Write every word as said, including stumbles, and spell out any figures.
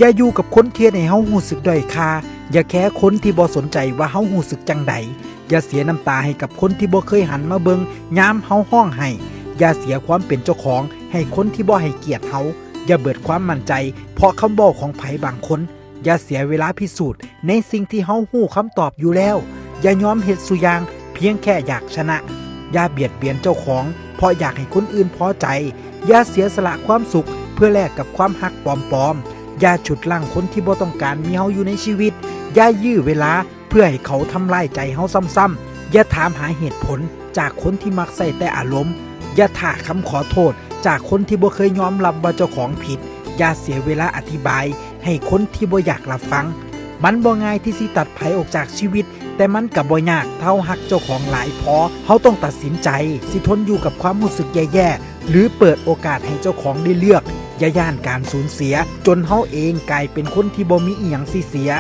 อย่าอยู่กับคนที่เฮ็ดให้เฮารู้สึกด้อยค่า อย่าแคร์คนที่บ่สนใจว่าเฮารู้สึกจั่งใด อย่าเสียน้ำตาให้กับคนที่บ่เคยหันมาเบิ่งยามเฮาร้องไห้ อย่าเสียความเป็นเจ้าของให้คนที่บ่ให้เกียรติเฮา อย่าเบิดความมั่นใจเพราะคำเว้าของไผบางคน อย่าเสียเวลาพิสูจน์ในสิ่งที่เฮารู้คำตอบอยู่แล้ว อย่ายอมเฮ็ดซุอย่างเพียงแค่อยากชนะ อย่าเบียดเบียนเจ้าของเพราะอยากให้คนอื่นพอใจ อย่าเสียสละความสุขเพื่อแลกกับความฮักปลอมๆ อย่าฉุดรั้งคนที่บ่ต้องการมีเฮาอยู่ในชีวิต อย่ายื้อเวลาเพื่อให้เขาทำลายใจเฮาซ้ำๆ อย่าถามหาเหตุผลจากคนที่มักใส่แต่อารมณ์ อย่าท่าคำขอโทษจากคนที่บ่เคยยอมรับว่าเจ้าของผิด อย่าเสียเวลาอธิบายให้คนที่บ่อยากรับฟัง มันบ่ง่ายที่สิตัดไผออกจากชีวิต แต่มันก็บ่ยาก ถ้าเฮาฮักเจ้าของหลายพอ เฮาต้องตัดสินใจสิทนอยู่กับความรู้สึกแย่ๆ หรือเปิดโอกาสให้เจ้าของได้เลือก อย่าย้านการสูญเสีย จนเฮาเองกลายเป็นคนที่บ่มีอิหยังสิเสีย